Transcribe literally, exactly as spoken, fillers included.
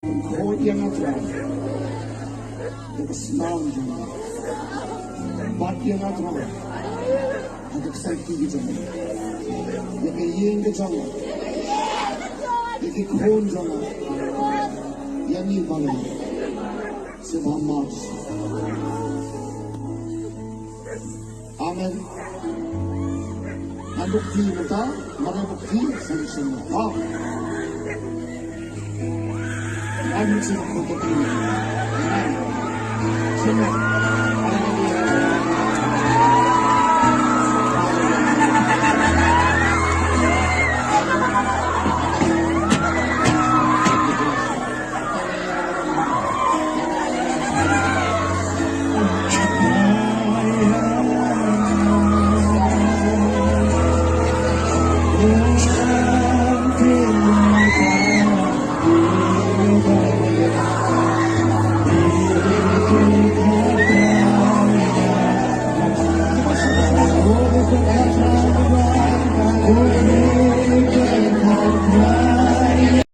Khuid ïa nga Trai da ka snam jong nga. Bat ïa nga Trai ha ka kti jong nga, ïa ka ïing ka jong nga, ïa ki khun jong nga, ïa ngi baroh. Sngewbha map. Amen. Ngan bukti mynta, ngan bukti sngewbha. Amen. Amen.